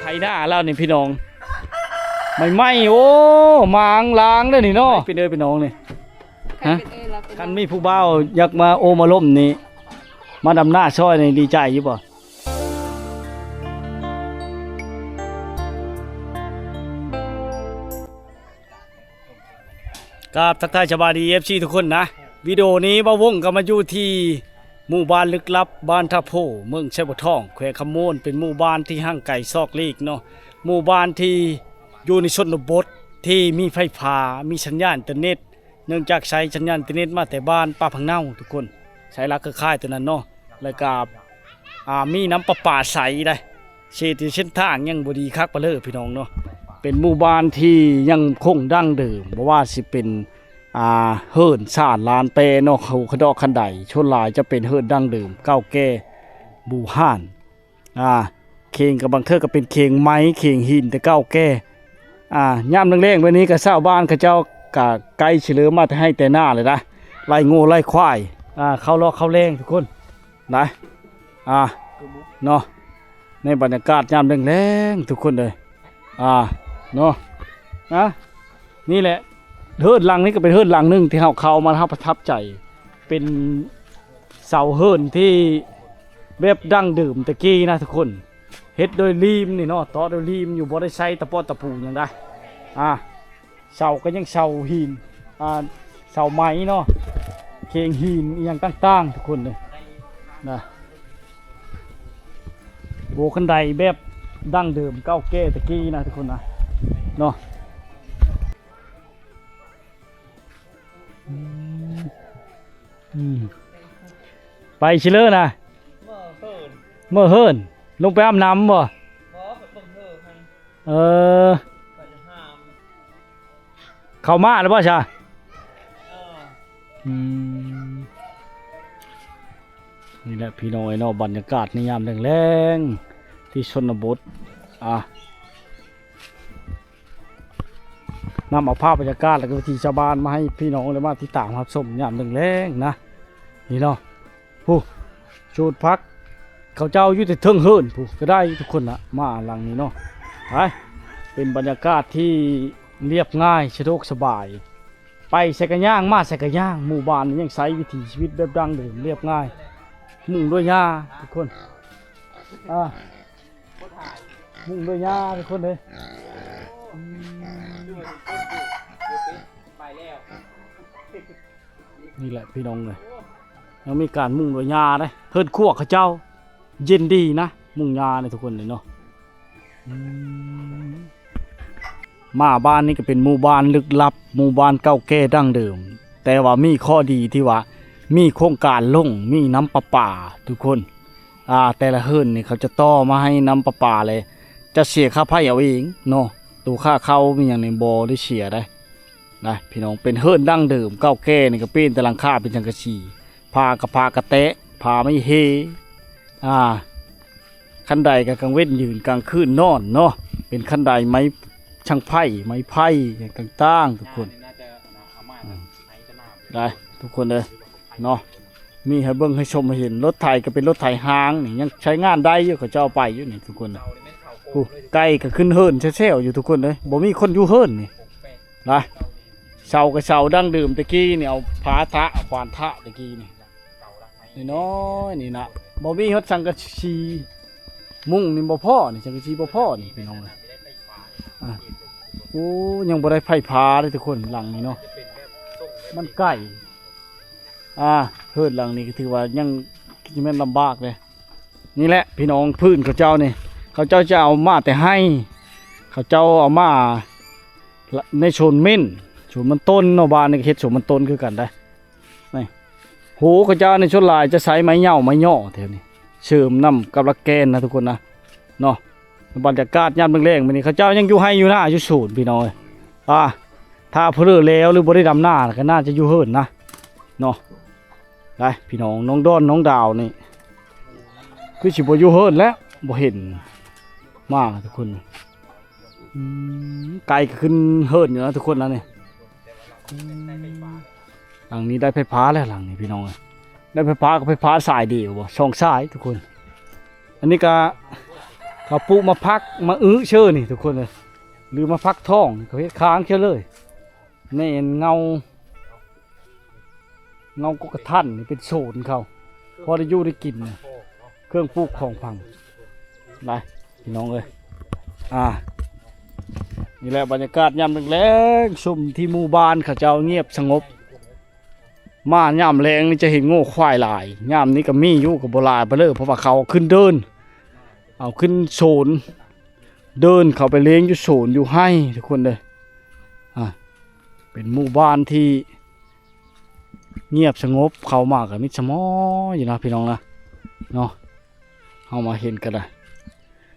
ໄຖນາລາວນີ້ພີ່ນ້ອງ ໃໝ່ໆ ໂອ້ ມາງລາງເດ້ນີ້ເນາະ ເປັນເອີຍພີ່ນ້ອງນີ້ ຮະ ຄັນມີຜູ້ບ່າວຢາກມາໂອ້ມາລົມນີ້ ມາດຳນາຊ່ອຍນີ້ ດີໃຈຢູ່ບໍ່? ກາບທັກທາຍສະບາຍດີ ເອັຟຊີ ທຸກຄົນນະ ວິດີໂອນີ້ບ່າວວົງກໍມາຢູ່ທີ່ໝູ່ບ້ານລຶກລັບ ບ້ານທ່າໂພ ເມືອງໄຊບົວທອງ ແຂວງຄຳມ່ວນ ເປັນໝູ່ບ້ານທີ່ຫ່າງໄກຊອກຫຼີກເນາະ ໝູ່ບ້ານທີ່ຢູ່ໃນຊົນນະບົດ ທີ່ມີໄຟຟ້າ ມີສັນຍານອິນເຕີເນັດ ເນື່ອງຈາກໃຊ້ສັນຍານອິນເຕີເນັດມາແຕ່ບ້ານປ່າຜັງເນົາທຸກຄົນ ໃຊ້ຫຼັກເຄືອຂ່າຍຕົວນັ້ນເນາະ ແລ້ວກໍ ອ່າ ມີນ້ຳປະປາໃຊ້ໄດ໋ ເສດເສັ້ນທາງຍັງບໍ່ດີຄັກປານເລີພີ່ນ້ອງເນາະ ເປັນໝູ່ບ້ານທີ່ຍັງຄົງດັ້ງເດີມ ບໍ່ວ່າຊິເປັນ ອ່າ ເຮືອນຊານລານແປເນາະ ເຂົາຂະດອກຄັນໄດ ສ່ວນຫຼາຍຈະເປັນເຮືອນດັ້ງເດີມ ເກົ່າແກ່ບູຮານ ອ່າ ເຄງກໍບາງເທື່ອກໍເປັນເຄງໄມ້ ເຄງຫີນແຕ່ເກົ່າແກ່ ອ່າ ຍາມແລງໆ ແບບນີ້ກໍຊາວບ້ານເຂົາເຈົ້າກໍໄກ່ຊິເລີ່ມມາແຕ່ໄຮ່ແຕ່ນາແລ້ວນະ ໄລ່ງົວໄລ່ຄວາຍ ອ່າ ເຂົ້າລອກເຂົ້າແລງທຸກຄົນ ນະ ອ່າ ເນາະ ໃນບັນຍາກາດຍາມແລງໆ ທຸກຄົນເອີຍ ອ່າ ເນາະ ອ່າ ນີ້ແຫຼະ ເຮືອນຫຼັງນີ້ກໍເປັນເຮືອນຫຼັງໜຶ່ງທີ່ເຮົາເຂົ້າມາ ເຮົາປະທັບໃຈ ເປັນເສົາເຮືອນທີ່ແບບດັ້ງເດີມແຕ່ກີ້ນະທຸກຄົນ ເຮັດໂດຍລີມນີ້ເນາະ ເຕາະໂດຍລີມຢູ່ ບໍ່ໄດ້ໃຊ້ຕະປອດຕະປູຫຍັງໃດ ອ່າ ເສົາກໍຍັງເສົາຫີນ ອ່າ ເສົາໄມ້ເນາະ ເຄງຫີນອີ່ຫຍັງຕ່າງໆ ທຸກຄົນເດີນະ ໂອ້ ຄັນໄດແບບດັ້ງເດີມເກົ່າແກ່ແຕ່ກີ້ນະທຸກຄົນນະ ເນາະ ອືມ ອືມ ໄປຊິເລີນະ ເມືອເຮີນ ເມືອເຮີນ ລົງໄປອາບນ້ຳບໍ່? ບໍ່ ໄປເບິ່ງເຮີຫັ້ນ ເອີ ໄປຫາ ເຂົ້າມາແລ້ວບໍ່ຊະ? ເອີ ອືມ ນີ້ແຫຼະພີ່ນ້ອງເອີຍເນາະ ບັນຍາກາດໃນຍາມແລງໆ ທີ່ຊົນນະບົດ ອ່າ ນຳເອົາພາບບັນຍາກາດ ແລະກະວິຖີຊາວບ້ານມາໃຫ້ພີ່ນ້ອງໄດ້ມາຕິດຕາມຮັບຊົມຍາມແລງໆນະ ນີ້ເນາະ ຜູ້ ສວນຜັກເຂົາເຈົ້າຢູ່ແຕ່ເທິງເຮືອນຜູ້ ກໍໄດ້ທຸກຄົນນະ ມາຫຼັງນີ້ເນາະ ໄປ ເປັນບັນຍາກາດທີ່ລຽບງ່າຍ ສະດວກສະບາຍ ໄປໃສກໍຍ່າງ ມາໃສກໍຍ່າງ ໝູ່ບ້ານນີ້ຍັງໃຊ້ວິຖີຊີວິດແບບດັ້ງເດີມ ລຽບງ່າຍ ມຸງດ້ວຍຫຍ້າທຸກຄົນ ອ່າ ມຸງດ້ວຍຫຍ້າທຸກຄົນເອີຍ ອືມ ນີ້ແຫຼະພີ່ນ້ອງເອີຍ ຍັງມີການມຸງດ້ວຍຫຍ້າເດ້ ເຮືອນຄົວເຂົາເຈົ້າ ເຢັນດີນະ ມຸງຫຍ້ານີ້ທຸກຄົນເລີຍເນາະ ອືມ ມາບ້ານນີ້ກໍເປັນໝູ່ບ້ານລຶກລັບ ໝູ່ບ້ານເກົ່າແກ່ດັ້ງເດີມ ແຕ່ວ່າມີຂໍ້ດີທີ່ວ່າມີໂຄງການລົງ ມີນ້ຳປະປາທຸກຄົນ ອ່າ ແຕ່ລະເຮືອນນີ້ເຂົາຈະຕໍ່ມາໃຫ້ນ້ຳປະປາ ແລະ ຈະເສຍຄ່າໄຟເອົາເອງເນາະ ໂຕຄ່າເຂົ້າມີຫຍັງນີ້ບໍ່ໄດ້ເສຍໃດ ນະ ພີ່ນ້ອງ ເປັນເຮືອນດັ້ງເດີມເກົ່າແກ່ນີ້ ກໍເປັນແຕ່ຫຼັງຄາເປັນສັງກະສີ ຝາກໍຝາກະແຕະ ຝາໄມ້ເຮ ອ່າ ຄັນໄດກໍກາງເວັນຢືນ ກາງຄືນນອນເນາະ ເປັນຄັນໄດໄມ້ ຊ່າງໄຟ ໄມ້ໄຜ່ຕ່າງໆ ທຸກຄົນ ໄດ້ທຸກຄົນເດີເນາະ ມີໃຫ້ເບິ່ງໃຫ້ຊົມໃຫ້ເຫັນ ລົດໄຖກໍເປັນລົດໄຖຮາງນີ້ ຍັງໃຊ້ງານໄດ້ຢູ່ ເຂົາເຈົ້າເອົາໄປຢູ່ນີ້ທຸກຄົນ ຜູ້ ໄກ່ກໍຂຶ້ນເຮືອນແຊວໆຢູ່ທຸກຄົນເອີຍ ບໍ່ມີຄົນຢູ່ເຮືອນນີ້ ລະ ເສົາກໍເສົາດັ້ງເດີມແຕ່ກີ້ນີ້ ເອົາພາທະ ເອົາຂວານທະແຕ່ກີ້ນີ້ ນ້ອຍໆ ນີ້ນະ ບໍ່ມີຮອດສັງກະສີ ມຸ້ງນີ້ບໍ່ພໍນີ້ ສັງກະສີບໍ່ພໍນີ້ພີ່ນ້ອງເອີຍ ອ່າ ໂອ້ ຍັງບໍ່ໄດ້ໄຟຟ້າເດ້ທຸກຄົນ ຫຼັງນີ້ເນາະ ມັນໄກ ອ່າ ເຮືອນຫຼັງນີ້ກໍຖືວ່າຍັງຊິແມ່ນລຳບາກເດ້ ນີ້ແຫຼະພີ່ນ້ອງ ພືນເຂົາເຈົ້ານີ້ ເຂົາເຈົ້າຈະເອົາມາແຕ່ໄຮ່ ເຂົາເຈົ້າເອົາມາໃນສວນເມັ້ນ ສວນມັນຕົ້ນເນາະ ບ້ານນີ້ກໍເຮັດສວນມັນຕົ້ນຄືກັນໄດ໋ ນີ້ ໂຫ ເຂົາເຈົ້ານີ້ສ່ວນຫຼາຍຈະໃຊ້ໄມ້ເຫຍົ້າໄມ້ຫຍໍ້ແຖວນີ້ ເສີມນຳກັບລາກແກນນະທຸກຄົນນະ ເນາະ ບັນຍາກາດຍາມແລງໆ ມື້ນີ້ເຂົາເຈົ້າຍັງຢູ່ໄຮ່ຢູ່ນາຢູ່ສວນພີ່ນ້ອງເອີຍ ອ່າ ຖ້າເຜີແລ້ວ ຫຼື ບໍ່ໄດ້ດຳນາ ກໍໜ້າຈະຢູ່ເຮືອນນະ ເນາະ ໄດ້ພີ່ນ້ອງ ນ້ອງດອນນ້ອງດາວນີ້ ຄືຊິບໍ່ຢູ່ເຮືອນແລ້ວ ບໍ່ເຫັນມາທຸກຄົນ ອືມ ໄກ່ກໍຂຶ້ນເຮືອນຢູ່ນະທຸກຄົນນະນີ້ ອືມ ຫຼັງນີ້ໄດ້ໄຟຟ້າແລ້ວ ຫຼັງນີ້ພີ່ນ້ອງເອີຍ ໄດ້ໄຟຟ້າກໍໄຟຟ້າສາຍດຽວບໍ່ ສອງສາຍທຸກຄົນ ອັນນີ້ກໍ ເຂົາປູກໝາກຜັກ ໝາກອຶເຊີນີ້ທຸກຄົນເອີຍ ຫຼືໝາກຜັກທອງ ເຂົາເຮັດຄ້າງເຂົາເລີຍ. ແມ່ນເງົາ ເງົາກົກກະທັນນີ້ເປັນໂຊນເຂົາ ພໍໄດ້ຢູ່ໄດ້ກິນນະ ເຄື່ອງປູກຂອງຝັງ ໄດ້ພີ່ນ້ອງເອີຍ. ອ່າ ນີ້ແຫຼະບັນຍາກາດຍາມແລງໆ ຊຸມທີ່ໝູ່ບ້ານເຂົາເຈົ້າງຽບສະຫງົບ. ມາຍາມແລງນີ້ຈະເຫັນງົວຄວາຍຫຼາຍ ຍາມນີ້ກໍມີຢູ່ ກໍບໍ່ຫຼາຍປານໃດ ເພາະວ່າເຂົາເອົາຂຶ້ນເດີ່ນ ເອົາຂຶ້ນໂຊນ ເດີ່ນເຂົ້າໄປລ້ຽງຢູ່ໂຊນຢູ່ໄຮ່ທຸກຄົນເດີ. ອ່າ ເປັນໝູ່ບ້ານທີ່ງຽບສະຫງົບ ເຂົ້າມາກໍມິດສະໝໍຢູ່ນະພີ່ນ້ອງນະ ເນາະ. ເຮົາມາເຫັນກັນນະ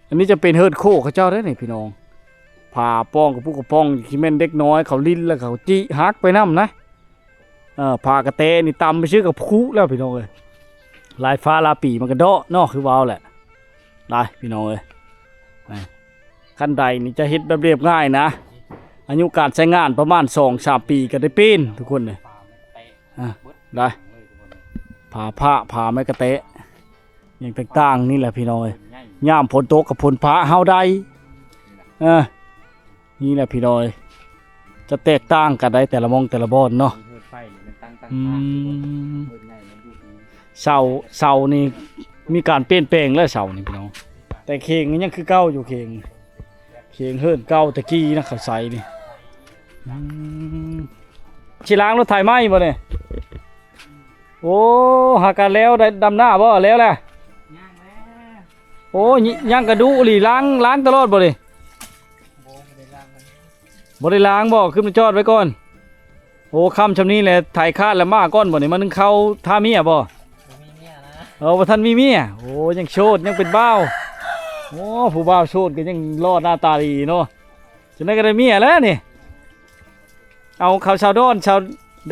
ອັນນີ້ຈະເປັນເຮືອນໂຄເຂົາເຈົ້າເດ້ນີ້ພີ່ນ້ອງ ຝາປ່ອງກະປຸກກະປ໋ອງ ຊິແມ່ນເດັກນ້ອຍເຂົາຫຼິ້ນແລ້ວເຂົາຈິຫັກໄປນຳນະ. ເອີ ຝາກະແຕນີ້ຕ່ຳໄປຊື່ກະຄຸແລ້ວພີ່ນ້ອງເອີຍ ຫຼາຍຟ້າຫຼາຍປີມັນກະເດາະເນາະ ຄືວ່າແຫຼະ ໄດ້ພີ່ນ້ອງເອີຍ. ນະ ຄັນໄດນີ້ຈະເຮັດແບບລຽບງ່າຍນະ ອາຍຸການໃຊ້ງານປະມານສອງສາມປີກໍໄດ້ເປັນທຸກຄົນເອີຍ. ອ່າ ໄດ້ ຝາພະ ຝາໄມ້ກະແຕະ ຫຍັງຕ່າງໆນີ້ແຫຼະພີ່ນ້ອງເອີຍ ຍາມຝົນຕົກກັບຝົນຟ້າເຮົາໄດ້. ເອີ ນີ້ແຫຼະພີ່ນ້ອງເອີຍ ຈະແຕກຕ່າງກັນໄດ້ແຕ່ລະໝ່ອງແຕ່ລະບ່ອນເນາະ. ອືມ ເສົາ ເສົານີ້ມີການປ່ຽນແປງແລ້ວ ເສົານີ້ພີ່ນ້ອງ ແຕ່ເຄງຍັງຄືເກົ່າຢູ່ ເຄງ ເຄງເຮືອນເກົ່າແຕ່ກີ້ນະ ເຂົາໃສ່ນີ້. ອືມ ຊິລ້າງລົດໄຖໃໝ່ບໍ່ນີ້? ໂອ້ ຫາກະແລ້ວໄດ້ດຳນາບໍ່? ແລ້ວແຫຼະ ຍັງແລ້ວ. ໂອ້ ຍ- ຍັງກະດຸອີ່ຫຼີ ລ້າງ ລ້າງຕະຫຼອດບໍ່ນີ້? ບໍ່ ບໍ່ໄດ້ລ້າງ ບໍ່ໄດ້ລ້າງບໍ່? ຂຶ້ນມາຈອດໄວ້ກ່ອນ. ໂອ້ ຄ່ຳຊ່ຳນີ້ແຫຼະ ໄຖຄາດແລ້ວມາກ່ອນບໍ່ນີ້? ມາໜຶ້ງເຂົ້າຖ້າເມຍບໍ່? ບໍ່ມີເມຍນະ. ເອີ ບໍ່ທັນມີເມຍ. ໂອ້ ຍັງໂສດ ຍັງເປັນບ່າວ. ໂອ້ ຜູ້ບ່າວໂສດກໍຍັງຫຼໍ່ໜ້າຕາດີເນາະ. ຈັ່ງໃດກໍໄດ້ເມຍແລ້ວນີ້. ເອົາເຂົ້າຊາວດອນຊາວ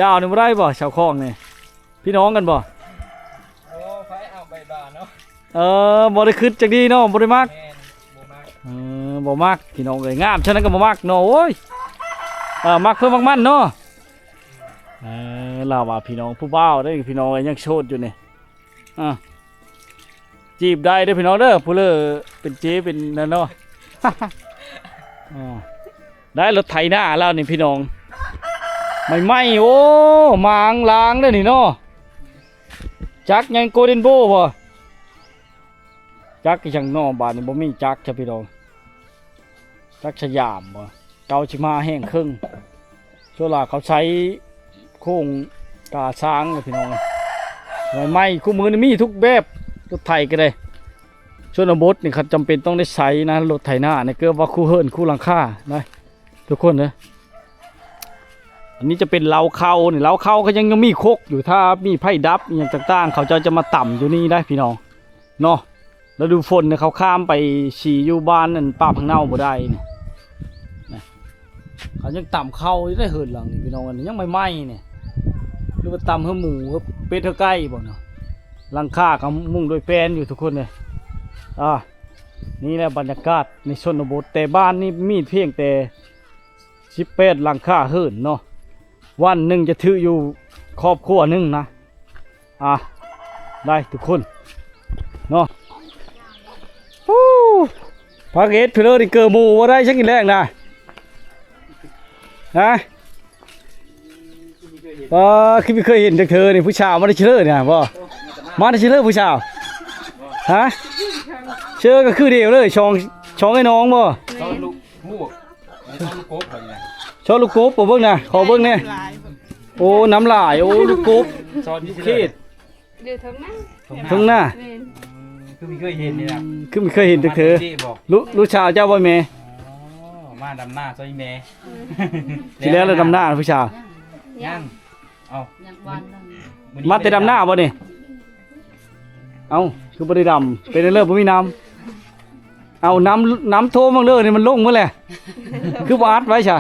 ດາວນີ້ບໍ່ໄດ້ບໍ່? ຊາວຂອງນີ້ ພີ່ນ້ອງກັນບໍ່? ໂອ້ ໃຜເອົາໃບບາເນາະ. ເອີ ບໍ່ໄດ້ຄິດຈັກດີເນາະ ບໍ່ໄດ້ມັກ. ແມ່ນ ບໍ່ມັກ. ເອີ ບໍ່ມັກພີ່ນ້ອງເອີຍ ງາມຊ່ຳນັ້ນກໍບໍ່ມັກເນາະ. ໂອ້ຍ ເອີ ມັກເພິ່ນມັກມັນເນາະ. ເອີ ລາວວ່າພີ່ນ້ອງ ຜູ້ບ່າວເດ້ພີ່ນ້ອງເອີຍ ຍັງໂສດຢູ່ນີ້. ອ່າ ຈີບໄດ້ເດີພີ່ນ້ອງເດີ ຜູ້ເລີເປັນເຈເປັນນັ້ນເນາະ. ອ່າ ໄດ້ລົດໄຖນາລາວນີ້ພີ່ນ້ອງ ໃໝ່ໆ. ໂອ້ ມາງລາງເດ້ນີ້ເນາະ. ຈັກຫຍັງ ໂກເດນໂບບໍ່? ຈັກອີ່ຫຍັງເນາະ ບາດນີ້ບໍ່ມີຈັກຈ້ະພີ່ນ້ອງ. ຈັກສະຫຍາມບໍ່? ເກົ້າສິບຫ້າແຮງເຄິ່ງ. ສ່ວນຫຼາຍເຂົາໃຊ້ໂຄ້ງກາຊ້າງເລີຍພີ່ນ້ອງ. ໃໝ່ໆ ຄູ່ມື້ນີ້ມີທຸກແບບ ລົດໄຖກໍໄດ້. ຊົນນະບົດນີ້ເຂົາຈຳເປັນຕ້ອງໄດ້ໃຊ້ນະ ລົດໄຖນານີ້ ເກືອບວ່າຄູ່ເຮືອນຄູ່ຫຼັງຄານະ ທຸກຄົນເດີ. ອັນນີ້ຈະເປັນເລົ້າເຂົ້ານີ້ ເລົ້າເຂົ້າກໍຍັງ ຍັງມີຄົກຢູ່ ຖ້າມີໄຟດັບອີ່ຫຍັງຕ່າງໆ ເຂົາເຈົ້າຈະມາຕຳຢູ່ນີ້ໄດ໋ພີ່ນ້ອງເນາະ. ລະດູຝົນນີ້ເຂົາຂ້າມໄປສີຢູ່ບ້ານອັນປາກພັງເນົາບໍ່ໄດ້ນີ້ນະ. ເຂົາຍັງຕຳເຂົ້າຢູ່ໄດ໋ເຮືອນຫຼັງນີ້ພີ່ນ້ອງ ອັນນີ້ຍັງໃໝ່ໆນີ້ ຫຼືວ່າຕຳເຮືອໝູເຮືອເປັດເຮືອໄກ່ບໍ່ເນາະ. ຫຼັງຄາກໍມຸງດ້ວຍແປ້ນຢູ່ທຸກຄົນເດີ. ອ່າ ນີ້ແຫຼະບັນຍາກາດໃນຊົນນະບົດ ແຕ່ບ້ານນີ້ມີພຽງແຕ່ ສິບແປດຫຼັງຄາເຮືອນເນາະ. ວັນໜຶ່ງຈະຖືຢູ່ຄອບຄົວໜຶ່ງນະ. ອ່າ ໄດ້ທຸກຄົນເນາະ. ໂອ້ ພັກເຮັດເພີເລີນີ້ເກີໝູບໍ່ໄດ້ຈັກກິນແລງນະ. ຮະ ປ້າ ຄືບໍ່ເຄີຍເຫັນຈັກເທື່ອນີ້ ຜູ້ສາວມາແຕ່ເຊີນະບໍ່? ມາແຕ່ເຊີຜູ້ສາວ? ຮະ ເຊີກໍຄືດຽວເລີຍ ຊ່ອງ ຊ່ອງໄອ້ນ້ອງບໍ່? ຊ່ອງລູກ ລູກ ຊ່ອງລູກກົບເບິ່ງນະ ຂໍເບິ່ງແດ່. ໂອ້ ນ້ຳຫຼາຍ ໂອ້ ລູກກົບ ຊ່ອງເຂດ ຢູ່ເທິງນາ ເທິງນາ. ແມ່ນ ຄືບໍ່ເຄີຍເຫັນນີ້ນະ ຄືບໍ່ເຄີຍເຫັນຈັກເທື່ອ. ລູກ ລູກສາວເຈົ້າບໍ່ແມ່? ອໍ ມາດຳນາຊ່ອຍແມ່. ຊິແລ້ວລະດຳນາຜູ້ສາວ? ຍັງ ເອົ້າ ມາແຕ່ດຳນາບໍ່ນີ້? ເອົ້າ ຄືບໍ່ໄດ້ດຳ ເປັນເລີບບໍ່ມີນ້ຳ. ເອົາ ນ້ຳ ນ້ຳຖ້ວມເລີນີ້ມັນລົງໝົດແຫຼະ ຄືບໍ່ອັດໄວ້ຊະ?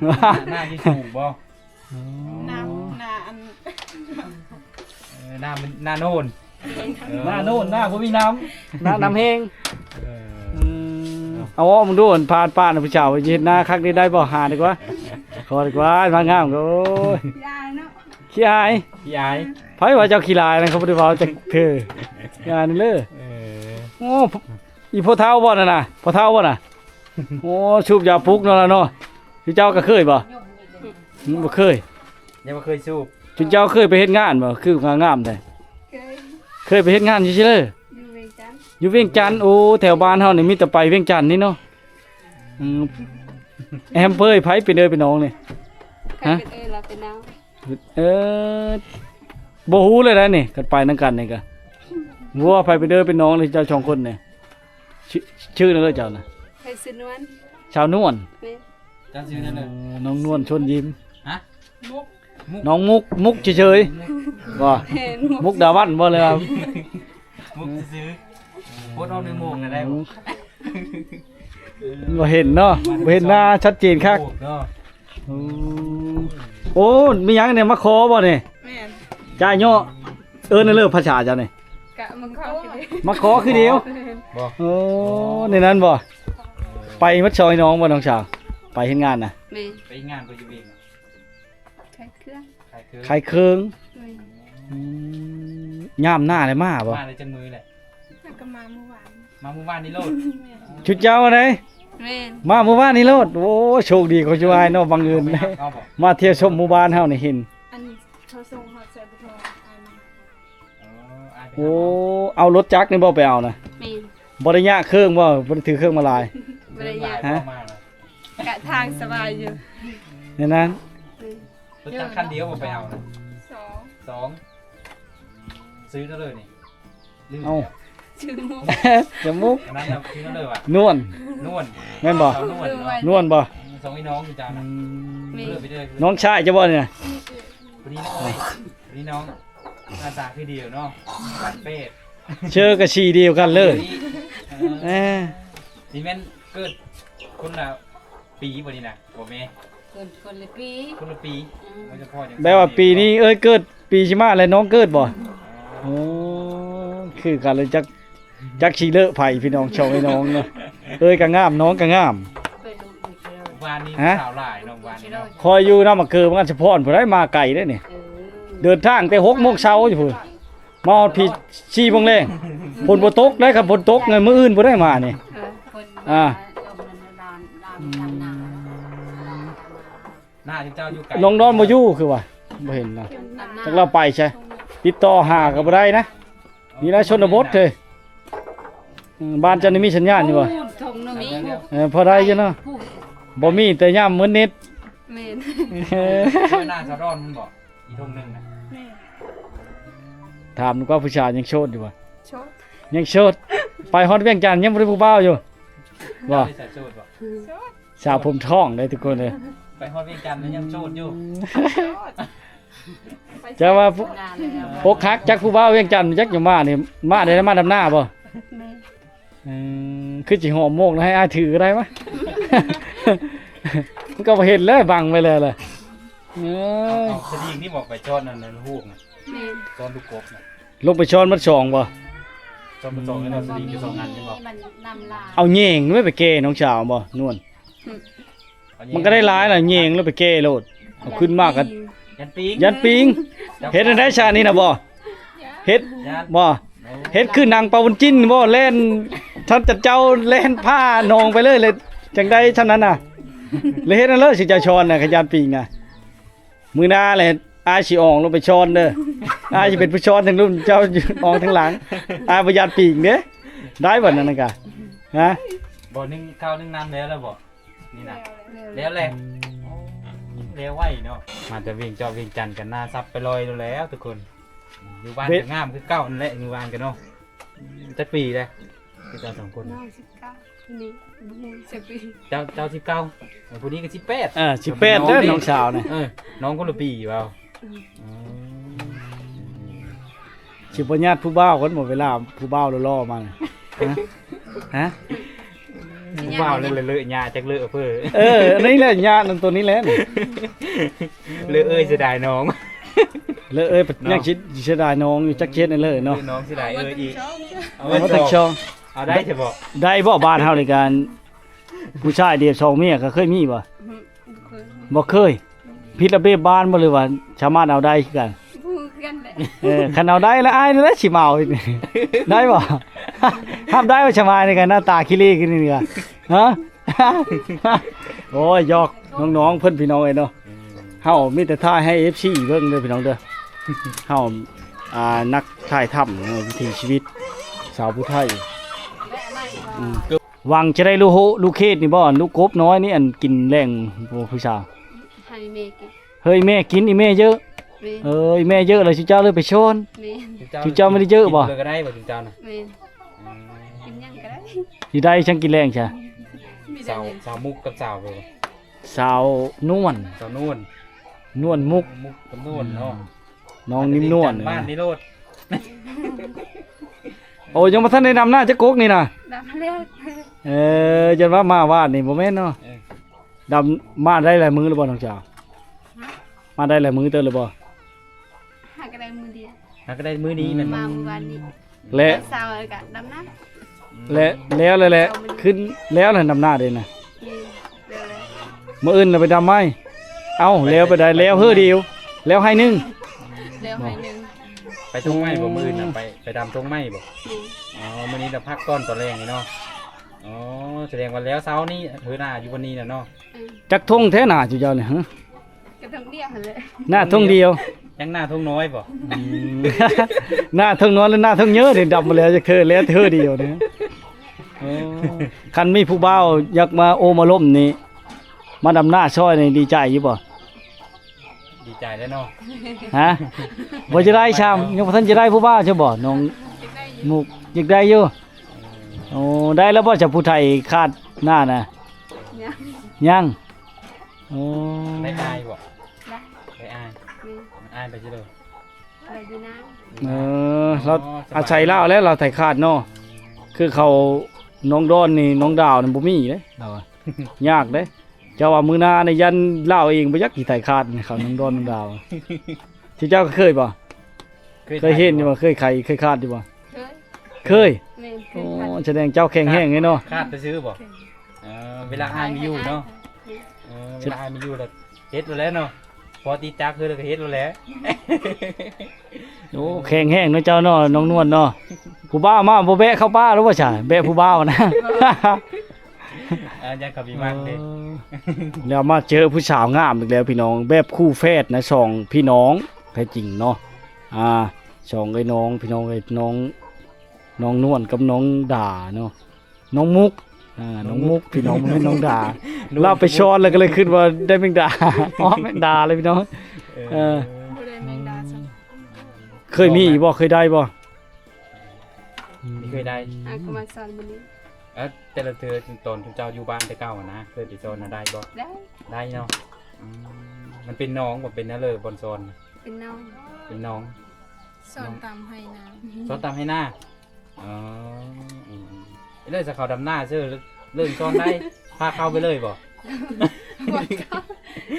ໜ້າທີ່ສູງບໍ່? ອໍ ນ້ຳ ໜ້າອັນ ເອີ ໜ້າມັນ ໜ້າໂນນ ເອີ ໜ້າໂນນ ໜ້າບໍ່ມີນ້ຳ ໜ້າ ນ້ຳແຫ້ງ. ເອີ ອືມ ເອົາອອກມາດູ ຜ່ານປ່ານະ ຜູ້ສາວເຮັດນາຄັກນີ້ໄດ້ບໍ່? ຫາດີກວ່າ ຂໍດີກວ່າ ມາງາມກໍ ໂອ້ຍ ຂີ້ອາຍເນາະ ຂີ້ອາຍ ຂີ້ອາຍ. ໃຜວ່າເຈົ້າຂີ້ລາຍນະ ເຂົາບໍ່ໄດ້ເວົ້າຈັກເທື່ອ ຂີ້ອາຍນັ້ນເລີຍ. ເອີ ໂອ້ ອີພໍ່ເຖົ້າບໍ່ນັ້ນນະ? ພໍ່ເຖົ້າບໍ່ນະ? ໂອ້ ສູບຢາປຸກເນາະລະເນາະ. ເຈົ້າກໍເຄີຍບໍ່? ອືມ ບໍ່ເຄີຍ. ຍັງບໍ່ເຄີຍສູບ. ເຈົ້າເຄີຍໄປເຮັດງານບໍ່? ຄືງາມແທ້. ເຄີຍ. ເຄີຍໄປເຮັດງານຢູ່ໃສເລີ? ຢູ່ວຽງຈັນ. ຢູ່ວຽງຈັນ. ໂອ້ ແຖວບ້ານເຮົານີ້ມີແຕ່ໄປວຽງຈັນນີ້ເນາະ. ອືມ ແຮມເພີຍໃຜເປັນເອີເປັນນ້ອງນີ້? ໃຜເປັນເອີລະເປັນນ້ອງ. ເອີ ບໍ່ຮູ້ເລີຍນະນີ້ ຄັນໄປນຳກັນນີ້ກະ ບໍ່ວ່າໃຜເປັນເອີເປັນນ້ອງເລີຍ ເຈົ້າສອງຄົນນີ້. ຊື່ ຊື່ນັ້ນເລີຍເຈົ້ານະ? ຂ້ອຍຊື່ນວນ. ສາວນວນ. ແມ່ນ. ເຈົ້າຊື່ນັ້ນເລີຍ? ອໍ ນ້ອງນວນຊວນຍິ້ມ. ຮະ? ມຸກ. ນ້ອງມຸກ ມຸກເສີຍໆ ບໍ່? ແມ່ນ ມຸກ ມຸກດາວັນບໍ່ ຫຼືວ່າ ມຸກຊື່ໆ. ໂພສອອກໃນໂມງກໍໄດ້ບໍ່? ບໍ່ເຫັນເນາະ ບໍ່ເຫັນໜ້າຊັດເຈນຄັກເນາະ. ໂອ້ ໂອ້ ມີຫຍັງນີ້ ມາຂໍບໍ່ນີ້? ແມ່ນ. ຈ່າຍເຍາະ ເອີ້ນເລີພາສາເຈົ້ານີ້? ກະມາຂໍຄືດຽວ ມາຂໍຄືດຽວ. ແມ່ນ. ບໍ່? ໂອ້ ໃນນັ້ນບໍ່? ໄປໝົດສອງພີ່ນ້ອງບໍ່ ນ້ອງສາວ? ໄປເຮັດງານນະ? ແມ່ນ. ໄປເຮັດງານບໍ່ຢູ່ວຽງ? ຂາຍເຄື່ອງ. ຂາຍເຄື່ອງ. ຂາຍເຄື່ອງ. ແມ່ນ. ອືມ ຍາມໜ້າແລ້ວມາບໍ່? ມາໄດ້ຈັກມື້ແລ້ວ? ແລ້ວກໍມາມື້ວານ. ມາມື້ວານນີ້ໂລດ. ແມ່ນ. ຊຸດເຈົ້າໃດ? ແມ່ນ. ມາມື້ວານນີ້ໂລດ. ໂອ້ ໂຊກດີຂອງຊຸມອ້າຍເນາະ ບັງເອີນ ເອົາບໍ່? ມາທ່ຽວຊົມໝູ່ບ້ານເຮົານີ້ເຫັນ. ອັນນີ້ເຂົາສົ່ງຮອດໃສ່ບໍ່ທອງ ອ້າຍມາ. ອໍ ອ້າຍໄປ ໂອ້ ຫາເອົາ. ເອົາລົດຈັກນີ້ບໍ່ໄປເອົານະ? ແມ່ນ. ບໍ່ໄດ້ຍາກເຄື່ອງບໍ່? ບໍ່ໄດ້ຖືເຄື່ອງມາຫຼາຍ? ບໍ່ໄດ້ຍາກ. ຮະ? ກະທາງສະບາຍຢູ່. ແນວນັ້ນ. ແມ່ນ. ລົດຈັກຄັນດຽວບໍ່ໄປເອົານະ? ສອງ. ສອງ. ຊື່ເທົ່າໃດນີ້? ລືມ. ເອົ້າ ແລ້ວ ຊື່ມຸກ ຈະມຸກ ອັນນັ້ນນະ ຊື່ເທົ່າໃດວະ? ນວນ. ນວນ. ແມ່ນບໍ່? ສາວນວນເນາະ. ນວນບໍ່? ອືມ ສອງພີ່ນ້ອງຄືກັນນະ. ອືມ ແມ່ນ. ນ້ອງຊາຍເຈົ້າບໍ່ນີ້ນະ? ຜູ້ນີ້ນ້ອງ ຜູ້ນີ້ນ້ອງ ໜ້າຕາຄືດຽວເນາະ ກັນເປດ ເຊີກະສີດຽວກັນເລີຍ. ເອີ ເອີ ນີ້ແມ່ນເກີດຄົນລະປີບໍ່ນີ້ນະ? ບໍ່ແມ່ນ ເກີດຄົນລະປີ. ຄົນລະປີ. ອືມ ແບບວ່າປີນີ້ເອີຍເກີດ ປີຊິມາແລ້ວນ້ອງເກີດບໍ່? ອໍ ໂອ້ ຄືກັນເລີຍ ຈັກ ຈັກຊິເລີະໃຜພີ່ນ້ອງ ສອງພີ່ນ້ອງເນາະ. ເອີຍກໍງາມ ນ້ອງກໍງາມ. ວານນີ້ ຮະ? ສາວຫຼາຍເນາະ ວານນີ້ເນາະ. ຂ້ອຍຢູ່ນຳໝາກເກີ ມັນສະພອນ ຜູ້ໃດມາໄກເດ້ນີ້. ເອີ ເດີນທາງແຕ່ຫົກໂມງເຊົ້າຢູ່ພຸ້ນ ມາຮອດພີ້ສີ່ໂມງແລງ. ຝົນບໍ່ຕົກເດ້ ຄັນຝົນຕົກມື້ອື່ນບໍ່ໄດ້ມານີ້. ເອີ ຄົນ ອ່າ ມາລົມນຳລາວ ລາວນຳນາ. ໜ້າເຈົ້າຢູ່ໄກ ນ້ອງດອນບໍ່ຢູ່ຄືວ່າ ບໍ່ເຫັນນະ. ຈັກລາວໄປໃສ ຕິດຕໍ່ຫາກໍບໍ່ໄດ້ນະ. ນີ້ລະຊົນນະບົດເອີຍ. ອືມ ບ້ານເຈົ້ານີ້ມີສັນຍານຢູ່ບໍ່? ເອີ ພໍໄດ້ຢູ່ເນາະ. ບໍ່ມີແຕ່ຍາມໝົດເນັດ. ແມ່ນ. ເອີ ໜ້າສາວດອນມັນບໍ່ ອີກທົ່ງໜຶ່ງນະ. ແມ່ນ. ຖາມກວ່າຜູ້ສາວຍັງໂສດຢູ່ບໍ່? ໂສດ. ຍັງໂສດ. ໄປຮອດວຽງຈັນຍັງບໍ່ໄດ້ຜູ້ບ່າວຢູ່ບໍ່? ໂສດບໍ່? ໂສດ. ສາວຜົມທອງເດ້ທຸກຄົນເດ້. ໄປຮອດວຽງຈັນແລ້ວຍັງໂສດຢູ່. ອືມ ແຕ່ວ່າອົກຫັກຈັກຜູ້ບ່າວວຽງຈັນ ຈັກຈະມານີ້ ມາໄດ້ ມານຳໜ້າບໍ່? ແມ່ນ. ອືມ ຄືຊິຫອມໂມກໃຫ້ອ້າຍຖືກໍໄດ້ມະ. ມັນກໍບໍ່ເຫັນແລ້ວ ບັງໄວ້ແລ້ວລະ. ເອີ ເອົາສະດິງນີ້ບໍ່ໄປຈອນອັນນັ້ນ ລູກນະ. ແມ່ນ. ຈອນລູກກົບນະ. ລົງໄປຊ້ອນມັດສອງບໍ່? ຈອນມັດສອງ ອືມ ແລ້ວສະດິງຢູ່ສອງອັນແມ່ນບໍ່? ມັນນຳລາຍ. ເອົາແຍງໄວ້ໄປແກ່ນ້ອງສາວບໍ່ ນວນ? ອືມ ມັນກໍໄດ້ຫຼາຍລະ ແຍງແລ້ວໄປແກ່ໂລດ. ເອົາຂຶ້ນມາກໍ ຢ້ານປີງ ຢ້ານປີງ. ເຮັດແນວໃດຊະນີ້ນະບໍ່? ເຮັດ ຢ້ານ ບໍ່? ເຮັດຄືໜັງປາວຸນຈິນບໍ່? ແລ່ນ ທ່ານຈັນເຈົ້າແລ່ນຜ່າໜອງໄປເລີຍ ແລ້ວຈັ່ງໃດຊ່ຳນັ້ນນະ? ແລ້ວເຮັດນັ້ນເລີຍ ຊິເຈົ້າຊ້ອນນະ ຄັນຢ້ານປີງນະ. ມື້ໜ້າແຫຼະ ອ້າຍຊິອອກລົງໄປຊ້ອນເດີ. ອ້າຍຊິເປັນຜູ້ຊ້ອນທາງລຸ່ມ ເຈົ້າອອກທາງຫຼັງ. ອ້າຍບໍ່ຢ້ານປີງເດ້. ໄດ້ບໍ່ນັ້ນກະ? ຮະ? ບໍ່ ໜຶ່ງເຂົ້າໜຶ່ງນ້ຳແລ້ວ ແລ້ວບໍ່? ນີ້ນະ ແລ້ວແຫຼະ. ອືມ ແລ້ວໄວເນາະ. ມາແຕ່ວຽງເຈາະວຽງຈັນກັນ ໜ້າສັບໄປລອຍໂລດແລ້ວທຸກຄົນ. ຢູ່ບ້ານກໍງາມຄືເກົ່ານັ້ນແຫຼະ ຢູ່ບ້ານກໍເນາະ. ຈັກປີແລ້ວ ເຈົ້າສອງຄົນ? ນ້ອງສິບເກົ້າ ຜູ້ນີ້ບໍ່ຮູ້ຈັກປີ. ເຈົ້າ ເຈົ້າສິບເກົ້າ ຜູ້ນີ້ກໍສິບແປດ. ເອີ ສິບແປດເດີ ນ້ອງສາວນີ້. ເອີ ນ້ອງຄົນລະປີເວົ້າ. ອືມ ອືມ ຊິບໍ່ຍາດຜູ້ບ່າວກ່ອນບໍ່ ເວລາຜູ້ບ່າວຫຼໍ່ໆມານະ? ຮະ? ຜູ້ບ່າວເລີະເລີະຍາຈັກເລີະເພີ. ເອີ ອັນນີ້ແຫຼະຍານຳໂຕນີ້ແຫຼະ. ເລີະເອີຍ ເສຍດາຍນ້ອງ. ເລີະເອີຍ ເນາະ ຍັງຊິເສຍດາຍນ້ອງຢູ່ ຈັກຊິເຮັດແນວເລີະເນາະ. ເອີ ນ້ອງເສຍດາຍເອີຍອີກ. ເອົາມາທັກຊ່ອງ ເອົາໄດ້ຊິບໍ່? ໄດ້ບໍ່? ບ້ານເຮົານີ້ການ ຜູ້ຊາຍດຽວສອງເມຍກໍເຄີຍມີບໍ່? ອືມ ບໍ່ເຄີຍ. ຜິດລະບຽບບ້ານບໍ່ ຫຼືວ່າສາມາດເອົາໄດ້ຄືກັນ? ບໍ່ຮູ້ຄືກັນແຫຼະ. ເອີ ຄັນເອົາໄດ້ລະ ອ້າຍນີ້ແຫຼະຊິມາເອົາອີກ ໄດ້ບໍ່? ຮັບໄດ້ວ່າສະບາຍນີ້ກໍໜ້າຕາຂີ້ເລຂຶ້ນນີ້ກໍ ຮະ ໂອ້ຍ ຢອກນ້ອງໆເພິ່ນ ພີ່ນ້ອງເອີຍເນາະ. ເຮົາມີແຕ່ຖ່າຍໃຫ້ເອັຟຊີເບິ່ງເດີພີ່ນ້ອງເດີ. ເຮົາ ອ່າ ນັກຖ່າຍທຳເນາະ ວິຖີຊີວິດຊາວຜູ້ໄທ. ອືມ ຫວັງຈະໄດ້ລູກໂຮ ລູກເຂດນີ້ບໍ່? ອັນລູກກົບນ້ອຍນີ້ ອັນກິນແລງບໍ່ ຜູ້ສາວ? ໃຫ້ແມ່ກິນ. ເຮີ້ຍ ແມ່ກິນ ອີແມ່ເຢີະ. ແມ່ນ. ເອີ ອີແມ່ເຢີະແລ້ວ ຊຸມເຈົ້າເລີຍໄປຊ້ອນ. ແມ່ນ. ຊຸມເຈົ້າບໍ່ໄດ້ເຢີະບໍ່? ກິນເລີຍກໍໄດ້ບໍ່ ຊຸມເຈົ້ານະ? ແມ່ນ. ອືມ ກິນຫຍັງກໍໄດ້. ຊິໄດ້ຫຍັງກິນແລງຊະ? ມີແຕ່ ສາວ ສາວມຸກກັບສາວ ສາວນວນ ສາວນວນ ນວນມຸກ ມຸກກັບນວນເນາະ. ອືມ ນ້ອງນິມນວນ ບ້ານນີ້ໂລດ. ໂອ້ ຍັງບໍ່ທັນໄດ້ດຳນາຈັກກົກນີ້ນະ? ດຳແລ້ວ. ເອີ ຢ້ານວ່າມາວາດນີ້ບໍ່ແມ່ນເນາະ? ເອີ ດຳ ມາໄດ້ຫຼາຍມື້ແລ້ວບໍ່ນ້ອງສາວ? ຮະ? ມາໄດ້ຫຼາຍມື້ເຕີບແລ້ວບໍ່? ຫາກໍໄດ້ມື້ດຽວ. ຫາກໍໄດ້ມື້ນີ້ແມ່ນບໍ່? ມາມື້ວານນີ້. ແລະ ຕອນເຊົ້າກໍດຳນາ. ແລະ ແລ້ວ ແລ້ວ ແລ້ວ ເຊົ້າມື້ນີ້ ຂຶ້ນແລ້ວແລ້ວ ດຳນາເດ້ນະ. ແມ່ນ ແລ້ວ ແລ້ວ. ມື້ອື່ນລະໄປດຳໃໝ່. ເອົ້າ ແລ້ວໄປໄດ້ ແລ້ວເຮີດຽວ ແລ້ວໄຮ່ໜຶ່ງ. ແລ້ວໄຮ່ໜຶ່ງ. ໄປທົ່ງໃໝ່ບໍ່? ມື້ອື່ນນະ ໄປ ໄປດຳທົ່ງໃໝ່ບໍ່? ແມ່ນ. ອໍ ມື້ນີ້ລະພັກກ່ອນຕອນແລງນີ້ເນາະ. ອໍ ສະແດງວ່າແລ້ວເຊົ້ານີ້ ເຮີໜ້າຢູ່ວັນນີ້ນະເນາະ. ອືມ ຈັກທົ່ງແທ້ໜ້າຈຸເຈົ້ານີ້? ຮະ ກະທົ່ງດຽວຫັ້ນແຫຼະ. ໜ້າທົ່ງດຽວ. ຍັງໜ້າທົ່ງນ້ອຍບໍ່? ອືມ ໜ້າທົ່ງນ້ອຍ ຫຼື ໜ້າທົ່ງເຍີະນີ້ ດຳມາແລ້ວຈັກເທື່ອ ແລ້ວເທື່ອດຽວນີ້. ໂອ້ ຄັນມີຜູ້ບ່າວຢາກມາໂອ້ມາລົມນີ້ ມາດຳນາຊ່ອຍນີ້ ດີໃຈຢູ່ບໍ່? ດີໃຈແລ້ວເນາະ. ຮະ ບໍ່ຈະໄດ້ຊ້ຳ ຍັງບໍ່ທັນຈະໄດ້ຜູ້ບ່າວຊະບໍ່ ນ້ອງມຸກ? ຢາກໄດ້ຢູ່. ເອີ ໂອ້ ໄດ້ແລ້ວບໍ່ຊະ ຜູ້ໄຖຄາດນານະ? ຍັງ ຍັງ. ໂອ້ ໄດ້ອ້າຍບໍ່? ໄດ້ ໄດ້ອ້າຍ. ອືມ ອ້າຍໄປໃສເດີ? ໄປຢູ່ນາ. ເອີ ລາວ ອໍ ອາໄສລາວແຫຼະ ລາວໄຖຄາດເນາະ. ອືມ ຄືເຂົ້າໜອງດອນນີ້ ໜອງດາວນີ້ບໍ່ມີເດ້ ລາວວ່າ ຍາກເດ້. ເຈົ້າວ່າມື້ໜ້ານີ້ ຢ້ານລາວເອງບໍ່ຢາກຊິໄຖຄາດເຂົ້າໜອງດອນໜອງດາວ. ທີ່ເຈົ້າກໍເຄີຍບໍ່? ເຄີຍ ເຄີຍເຫັນຢູ່ບໍ່? ເຄີຍໄຖ ເຄີຍຄາດຢູ່ບໍ່? ເຄີຍ ເຄີຍ. ແມ່ນ ເຄີຍຄາດ. ໂອ້ ສະແດງເຈົ້າແຂງແຮງເລີຍເນາະ. ຄາດ ຄາດຊື່ໆບໍ່? ເຄີຍ. ເອີ ເວລາອ້າຍມີຢູ່ເນາະ. ແມ່ນ. ເອີ ເວລາອ້າຍມີຢູ່ລະເຮັດໂລດແຫຼະເນາະ. ພໍຕິດຈັກຄືລະກໍເຮັດໂລດແຫຼະ. ໂອ້ ແຂງແຮງເນາະເຈົ້າເນາະ ນ້ອງນວນເນາະ. ຜູ້ບ່າວມາບໍ່ແບະເຂົ້າປ່າແລ້ວບໍ່ຊະ? ແບະຜູ້ບ່າວນະ. ອ່າ ຢ້ານເຂົາມີມັນເດ້. ເອີ ແລ້ວມາເຈີຜູ້ສາວງາມອີກແລ້ວພີ່ນ້ອງ ແບບຄູ່ແຝດນະ ສອງພີ່ນ້ອງແທ້ຈິງເນາະ. ອ່າ ສອງເອື້ອຍນ້ອງ ພີ່ນ້ອງເອີຍ ນ້ອງ ນ້ອງນວນກັບນ້ອງດາເນາະ ນ້ອງມຸກ. ອ່າ ນ້ອງມຸກ ນ້ອງມຸກ ພີ່ນ້ອງ ບໍ່ແມ່ນນ້ອງດາ. ລາວໄປຊ້ອນແລ້ວກໍເລີຍຄິດວ່າໄດ້ແມງດາ ອໍ ແມງດາເລີຍພີ່ນ້ອງ. ເອີ ເອີ ບໍ່ໄດ້ແມງດາຊ້ຳ. ເຄີຍມີບໍ່? ເຄີຍໄດ້ບໍ່? ອືມ ເຄີຍໄດ້. ອ່າ ກໍມາຊ້ອນມື້ນີ້. ເອີ ແຕ່ລະເທື່ອຕອນເຈົ້າຢູ່ບ້ານແຕ່ເກົ່ານະ ເຄີຍໄປຊ້ອນນະ ໄດ້ບໍ່? ໄດ້ ໄດ້ເນາະ. ອືມ ມັນເປັນໜອງບໍ່? ເປັນແນວເລີບ່ອນຊ້ອນ? ເປັນໜອງ ເປັນໜອງ. ຊ້ອນຕາມໄຮ່ນາ. ຊ້ອນຕາມໄຮ່ນາ. ອໍ ອືມໆ ເລີຍສະເຂົາດຳນາເຊີ ເລີຍຊ້ອນໄດ້ ພາເຂົ້າໄປເລີຍບໍ່? ບ່ອນເຂົາ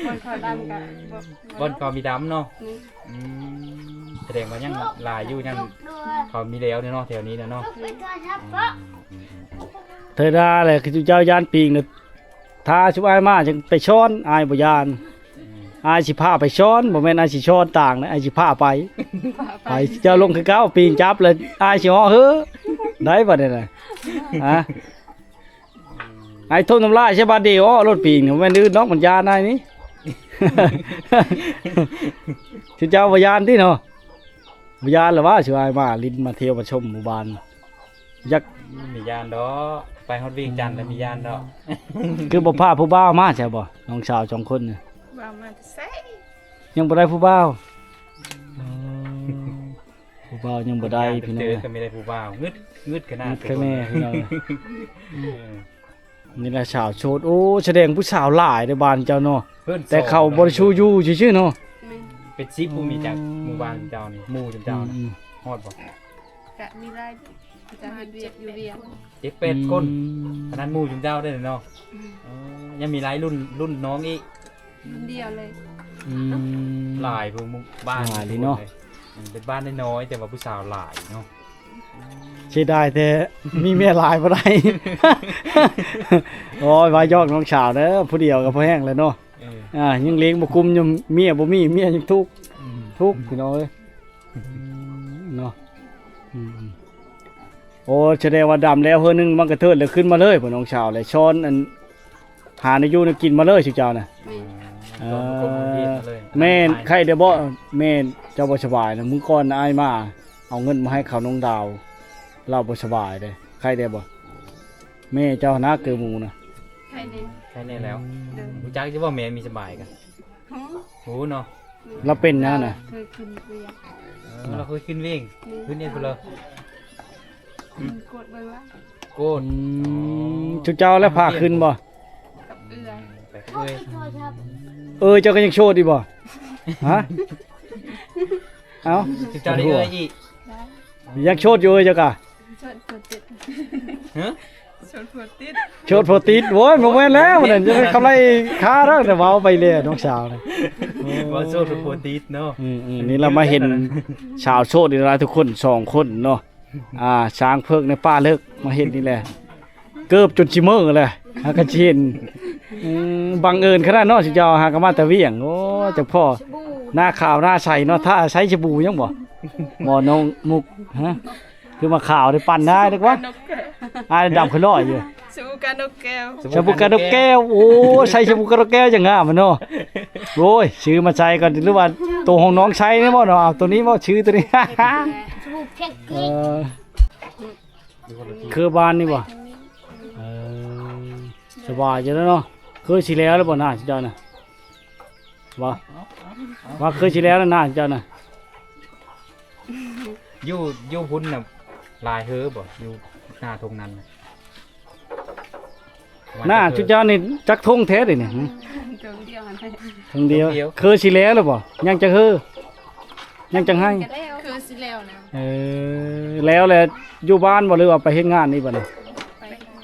ບ່ອນເຂົາດຳກະ ບ່ອນເຂົາມີດຳເນາະ. ອືມ ອືມ ສະແດງວ່າຍັງຫຼາຍຢູ່ ຍັງເຂົາມີແລ້ວເນາະ ແຖວນີ້ນະເນາະ. ອືມ ອືມໆ ເທື່ອດາແຫຼະ ຄືເຈົ້າຢ້ານປີງນະ ຖ້າຊຸມອ້າຍມາຈັ່ງໄປຊ້ອນ ອ້າຍບໍ່ຢ້ານ. ອືມ ອ້າຍຊິພາໄປຊ້ອນ ບໍ່ແມ່ນອ້າຍຊິຊ້ອນຕ່າງນະ ອ້າຍຊິພາໄປ. ພາໄປ ໄປ ເຈົ້າລົງຄືເກົ່າ ປີງຈັບແລ້ວອ້າຍຊິເຫາະເຮີ ໄດ້ບັດນີ້ນະ. ຮະ ອືມ ອ້າຍຖົມນ້ຳລາຍໃສ່ບາດດີ ເອາະໂລດປີງ ບໍ່ແມ່ນອື່ນດອກ ມັນຢ້ານອ້າຍນີ້. ເຈົ້າບໍ່ຢ້ານຕິເນາະ? ບໍ່ຢ້ານລະວ່າ ຊິອ້າຍມາຫຼິ້ນມາທ່ຽວມາຊົມໝູ່ບ້ານ. ຢາກ ມີຢ້ານດອກ ໄປຮອດວຽງຈັນແລ້ວມີຢ້ານດອກ. ຄືບໍ່ພາຜູ້ບ່າວມາໃຊ່ບໍ່ ນ້ອງສາວສອງຄົນນີ້? ບ່າວມາແຕ່ໃສ ຍັງບໍ່ໄດ້ຜູ້ບ່າວ. ອືມ ຜູ້ບ່າວຍັງບໍ່ໄດ້ພີ່ນ້ອງ ເຈີກໍມີໄດ້ຜູ້ບ່າວ ງຶດ ງຶດຂະໜາດ ງຶດຂະແໜ່ພີ່ນ້ອງ. ເອີ ນີ້ລະສາວໂສດ. ໂອ້ ສະແດງຜູ້ສາວຫຼາຍເດ້ບ້ານເຈົ້າເນາະ ແຕ່ເຂົາບໍ່ໄດ້ສູ່ຢູ່ຊື່ໆເນາະ. ແມ່ນ ເປັນສິບຜູ້ມີຈັກ ອືມ ໝູ່ບ້ານເຈົ້ານີ້ ໝູ່ເຈົ້ານະ ອືມ ຮອດບໍ່? ກະມີຫຼາຍ ເຂົາເຈົ້າເຮັດວຽກຢູ່ວຽງ ເຈັດແປດຄົນ. ອືມ ຂະໜາດໝູ່ຈຸມເຈົ້າໄດ້ເນາະ. ອືມ ອໍ ຍັງມີຫຼາຍລຸ້ນ ລຸ້ນນ້ອງອີກ ຄົນດຽວເລີຍ. ອືມ ຫຼາຍຜູ້ບ້ານ ຫຼາຍເລີຍເນາະ. ເປັນບ້ານນ້ອຍໆ ແຕ່ວ່າຜູ້ສາວຫຼາຍເນາະ. ເສຍດາຍແທ້ ມີເມຍຫຼາຍບໍ່ໄດ້. ໂອ້ຍ ວ່າຢອກນ້ອງສາວເດີ ຜູ້ດຽວກໍພໍແຮງແລ້ວເນາະ. ເອີ ອ່າ ຍັງລ້ຽງບໍ່ກຸ້ມຢູ່ ເມຍບໍ່ມີ ເມຍຍັງທຸກ. ອືມ ທຸກພີ່ນ້ອງເອີຍ. ອືມ ເນາະ. ອືມ ໂອ້ ສະແດງວ່າດຳແລ້ວເທື່ອໜຶ່ງມັນກະເທີດແລ້ວຂຶ້ນມາເລີຍ ພໍ່ນ້ອງສາວ ແລ້ວຊ້ອນອັນ ຫາແນວຢູ່ແນວກິນມາເລີຍ ຊຸເຈົ້ານະ. ແມ່ນ ເອີ ເອີ ຕອນມັນກົມມັນເຮັດມາເລີຍ ແມ່ນ ໄຂ່ແດ່ບໍ່? ແມ່ນ ເຈົ້າບໍ່ສະບາຍນະ ມື້ກ່ອນອ້າຍມາເອົາເງິນມາໃຫ້ເຂົານ້ອງດາວ ລາວບໍ່ສະບາຍເດ້ ໄຂ່ແດ່ບໍ່? ແມ່ເຈົ້ານະ ເກີໝູນະ ໄຂ່ແດ່ ໄຂ່ແດ່ແລ້ວ ອືມ ຮູ້ຈັກຢູ່ບໍ່ແມ່ມີສະບາຍກະ? ຫື ຮູ້ເນາະ ລາວເປັນຫຍັງນະ? ເຄີຍຂຶ້ນວຽງ ເອີ ລາວເຄີຍຂຶ້ນວຽງ ແມ່ນ ຂຶ້ນເອງພຸ້ນເລີຍ ອືມ ກົດເບິ່ງລະ ໂກດ ອືມ ອໍ ຊຸເຈົ້າແລ້ວພາຂຶ້ນບໍ່? ກັບເອື້ອຍ ໄປກັບເອື້ອຍ ເອີຍ ເຈົ້າກໍຍັງໂສດຢູ່ບໍ່? ຮະ ເອົ້າ ເຈົ້າໄດ້ເອື້ອຍອີກ ໄດ້ ຍັງໂສດຢູ່ເອີຍ ເຈົ້າກະ ໂສດຜົວຕິດ ຮະ ໂສດຜົວຕິດ ໂສດຜົວຕິດ ໂອ້ຍ ບໍ່ແມ່ນແລ້ວນັ້ນ ຢ່າໄປຄຳໄລ່ຄ່າດອກ ແຕ່ເວົ້າໄປແລ້ວນ້ອງສາວນະ ເວົ້າໂສດຜົວຕິດເນາະ ອືມໆ ນີ້ລະມາເຫັນສາວໂສດນີ້ລະທຸກຄົນ ສອງຄົນເນາະ ອ່າ ຊ້າງເພິກໃນປ່າເລິກ ມາເຫັນນີ້ແຫຼະ ເກີບຈົນຊິເມີ້ແຫຼະ ຫາກະຊິເຫັນ ອືມ ບັງເອີນຂະໜາດເນາະ ຊິເຈົ້າຫາກະມາແຕ່ວຽງ ໂອ້ ຈັກພໍ້ ໜ້າຂາວໜ້າໃສເນາະ ຖ້າໃຊ້ສະບູຍັງບໍ່? ບໍ່ ນ້ອງມຸກ ຮະ ຄືມາຂາວໄດ້ ປັ່ນໄດ້ເດ້ກວ່າ ອາຍດຳຄືລ້ອຍຢູ່ ສະບູການົກແກ້ວ ສະບູການົກແກ້ວ ໂອ້ ໃຊ້ສະບູການົກແກ້ວຈັ່ງງາມເນາະ ໂອ້ຍ ຊື້ມາໃຊ້ກ່ອນ ຫຼືວ່າໂຕຂອງນ້ອງໃຊ້ນີ້ບໍ່ເນາະ? ເອົາໂຕນີ້ບໍ່ ຊື້ໂຕນີ້ ສະບູແພັກ ເອີ ຄືບ້ານນີ້ບໍ່? ເອີ ສະບາຍຢູ່ແລ້ວເນາະ ຄືຊິແລ້ວແລ້ວບໍ່ນາເຈົ້ານະ? ບໍ່ ວ່າຄືຊິແລ້ວແລ້ວນາເຈົ້ານະ? ຢູ່ ຢູ່ພຸ້ນນະ ຫຼາຍເຮີບໍ່? ຢູ່ໜ້າທົ່ງນັ້ນນະ ນາຊຸເຈົ້ານີ້ຈັກທົ່ງແທ້ເດນີ້? ຫື ທົ່ງດຽວຫັ້ນແຫຼະ ທົ່ງດຽວ ທົ່ງດຽວ ຄືຊິແລ້ວແລ້ວບໍ່? ຍັງຈັກເຮີ? ຍັງຈັກໄຮ່? ຄືຊິແລ້ວແລ້ວ ເອີ ແລ້ວແຫຼະ ຢູ່ບ້ານບໍ່ ຫຼືວ່າໄປເຮັດງານອີກບັດນີ້? ໄປເຮັດງານ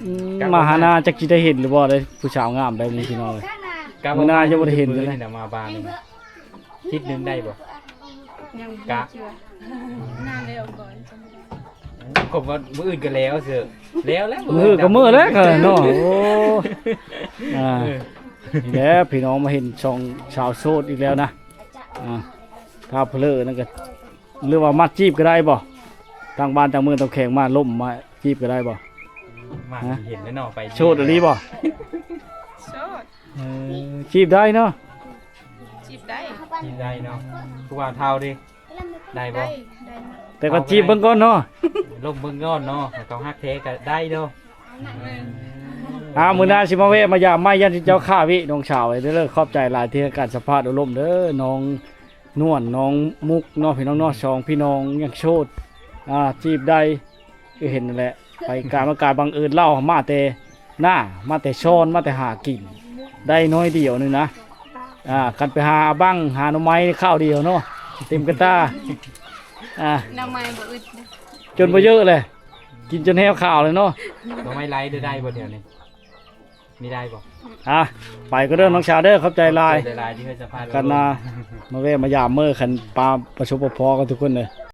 ອືມ ມາຫານາຈັກຊິໄດ້ເຫັນຫຼືບໍ່ເດ້ ຜູ້ສາວງາມແບບນີ້ພີ່ນ້ອງເອີຍ ກະ ມື້ໜ້າຍັງບໍ່ໄດ້ເຫັນຢູ່ເລີຍ ມາບ້ານນີ້ ທິດໜຶ່ງໄດ້ບໍ່? ຍັງບໍ່ ກະ ເຊື່ອ ໜ້າແລ້ວກ່ອນ ກໍວ່າມື້ອື່ນກໍແລ້ວເຊີ ແລ້ວແລ້ວ ມື້ອື່ນກໍມື້ແລ້ວເນາະ ໂອ້ ອ່າ ເອີ ນີ້ແຫຼະພີ່ນ້ອງ ມາເຫັນສອງສາວໂສດອີກແລ້ວນະ ອ່າ ຖ້າເພີ້ນັ້ນກໍ ຫຼືວ່າມາຈີບກໍໄດ້ບໍ່? ຕ່າງບ້ານຕ່າງເມືອງຕ່າງແຂວງມາລົມມາຈີບກໍໄດ້ບໍ່? ມາ ຮະ? ເຫັນແລ້ວເນາະ ໄປ ໂສດອີ່ຫຼີບໍ່? ໂສດ ເອີ ຈີບໄດ້ເນາະ ຈີບໄດ້ ຈີບໄດ້ເນາະ ຜູ້ບ່າວເຖົ້າເດ ໄດ້ບໍ່? ໄດ້ ໄດ້ ແຕ່ກໍຈີບເບິ່ງກ່ອນເນາະ ລົມເບິ່ງກ່ອນເນາະ ເຂົາຮັກແທ້ກໍໄດ້ເນາະ ແມ່ນ ອ່າ ມື້ໜ້າຊິມາແວະມາຢາມໃໝ່ ຢ້ານເຈົ້າຄາວິນ້ອງສາວເດີ ຂອບໃຈຫຼາຍທີ່ໃຫ້ການສຳພາດອົບຮົມເດີ ນ້ອງ ນວນ ນ້ອງມຸກເນາະ ພີ່ນ້ອງເນາະ ສອງພີ່ນ້ອງຍັງໂສດ ອ່າ ຈີບໄດ້ ຄືເຫັນນັ້ນແຫຼະ ໄປການມາການບັງເອີນ ລາວມາແຕ່ນາ ມາແຕ່ຊອນ ມາແຕ່ຫາກິນ ໄດ້ໜ້ອຍດຽວໜຶ່ງນະ ອ່າ ຄັນໄປຫາບັ້ງ ຫາໜໍ່ໄມ້ນີ້ຄາວດຽວເນາະ ເຕັມກະຕ່າ ອ່າ ໜໍ່ໄມ້ບໍ່ອຶດເດ້ ຈົນບໍ່ເຍີະເລີຍ ກິນຈົນແຫ້ວຂາວເລີຍເນາະ ໜໍ່ໄມ້ໄຫຼໄດ້ບໍ່ແຖວນີ້? ມີໄດ້ບໍ່? ອ່ະ ໄປກໍເດີນ້ອງສາວເດີ ຂອບໃຈຫຼາຍ ຂອບໃຈຫຼາຍໆທີ່ໃຫ້ສຳພາດ ກັນນາ ມາແວະມາຢາມເມີ ຄັນປາປະສົບປະພໍກັນທຸກຄົນເດີ